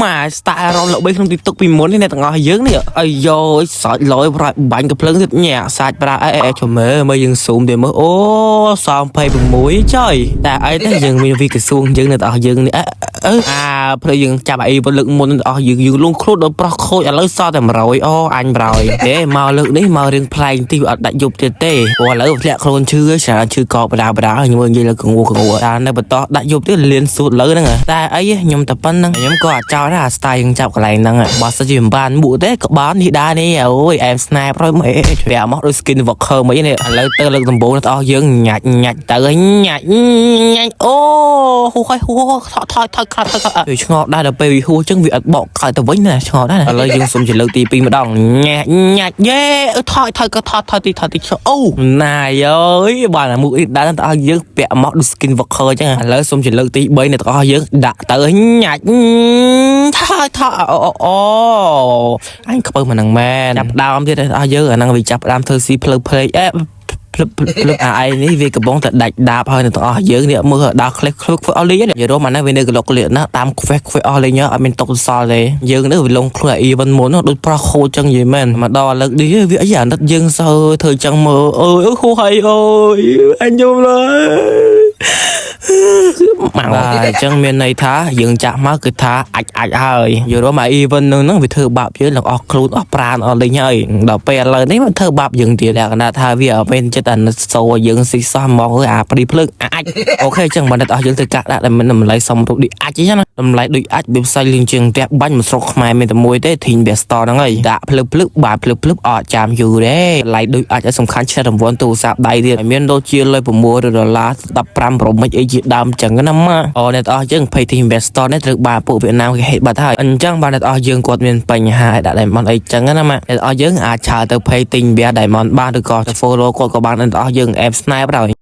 ម៉ា style អារម្មណ៍ល្បីក្នុង TikTok ពីមុននេះអ្នកទាំងអស់យើងនេះអាយយសើចលយប្រយបាញ់កំភ្លើងទៀតញាក់សាច់ប្រាអេអេជមើមើលយើងស៊ូមទៀតមើលអូសំ26ចុយតែអីទេយើងមានវីក្រសួងយើងអ្នកទាំងអស់យើងនេះអេអឺអាភ្លើយើងចាប់អីលើកមុនអ្នកទាំងអស់យើងយើងលងខ្លួនដល់ប្រុសខូចឥឡូវសល់តែ100អូអញ100ទេមកលើកនេះមករឿងប្លែកទីអត់ដាច់យប់ទៀតទេព្រោះឥឡូវធ្លាក់ខ្លួនឈឺច្រើនឈឺកបដាបដាខ្ញុំនិយាយលើកងកងតែនៅបន្តដាក់យប់ទៀតលៀនស៊ូតលើហ្នឹងតែអីខ្ញុំតែប៉ុណ្្នឹងខ្ញុំក៏អត់ចោលដែរអា style យើងចាប់កន្លែងហ្នឹងបើសិនជាមិនបានមួកទេក៏បាននេះដែរនេះអូយអែម snap រយមកអេជ្រះមកដូច skin walker មិននេះឥឡូវទៅលើកដំបូងដល់យើងញាច់ញាច់ទៅញាច់ញាច់អូហូហូហូថយថយថយខាត់ថយវាឆ្ងល់ដែរដល់ពេលវាហួចឹងវាអត់បកខោទៅវិញណាឆ្ងល់ដែរឥឡូវយើងសុំជាលើកទី2ម្ដងញាច់ញាច់យេថយថយក៏ថយថយទីថយទីអូណាយអើយបានអាមុខនេះដែរដល់ឲ្យយើងពាក់មកដូច skin walker ចឹងឥឡូវសុំជាលើកទី3អ្នកទាំងអស់យើងដាក់ទៅញាច់ថយថយអូអូអញខ្ពើមកនឹងមែនចាប់ដើមទៀតអស់យើងអាហ្នឹងវាចាប់ដើមធ្វើស៊ីផ្លូវភ្លេកអេភ្លឹបភ្លឹបអាឯនេះវាកំពុងតែដាច់ដាបហើយនៅទាំងអស់យើងនេះមើលដល់ក្លេះក្លឹកខ្វះអស់លេងនិយាយរួមអានេះវានៅក្លុកក្លៀកណាតាមខ្វេះខ្វេះអស់លេងអត់មានតុកសល់ទេយើងនេះវាលងខ្លួនអ៊ីវិនមុនដូចប្រោះខូចចឹងនិយាយមែនមកដល់លើកនេះវាអីអាណិតយើងសើធ្វើចឹងមើលអើយហូហើយអើយអញយំឡើយ ម៉ៅបាទអញ្ចឹងមានន័យថាយើងចាក់មកគឺថាអាចអាចហើយយល់មក event នឹងហ្នឹងវាធ្វើបាបយើងឡើងអស់ខ្លួនអស់ប្រាណអស់លេងហើយដល់ពេលឥឡូវនេះมันធ្វើបាបយើងទៀតលក្ខណៈថាវាអត់មានចិត្តអាណិតសូយើងស៊ីសោះហ្មងអើយអាព្រីភ្លើងអាច OK អញ្ចឹងបើអ្នកអស់យើងធ្វើកាក់ដាក់តែមិនតម្លៃសមរម្យដូចអាចអញ្ចឹងណាតម្លៃដូចអាចវាផ្សាយលឿនជាងផ្ទះបាញ់មួយស្រុកខ្មែរមានតែមួយទេធីងវា store ហ្នឹងហើយដាក់ភ្លឹបភ្លឹបបាទភ្លឹបភ្លឹបអត់ចាំយូរទេតម្លៃដូចអាចឲ្យសំខាន់ឈ្នះរង្វាន់ទូរស័ព្ទដៃទៀតហើយមានដូចជាលុយ6ដុល្លារ15 Pro Max អីជាដើមចឹងណាម៉ាអូអ្នកទាំងអស់យើងភ័យធីង Investor នេះត្រូវបានពួកវៀតណាមគេហេតុបាត់ហើយអញ្ចឹងបាទអ្នកទាំងអស់យើងគាត់មានបញ្ហាឲ្យដាក់ diamond អីចឹងណាម៉ាអ្នកទាំងអស់យើងអាចឆាទៅភ័យទិញវា diamond បានឬក៏ទៅ follow គាត់ក៏បានអ្នកទាំងអស់យើងអែប snipe ហើយ។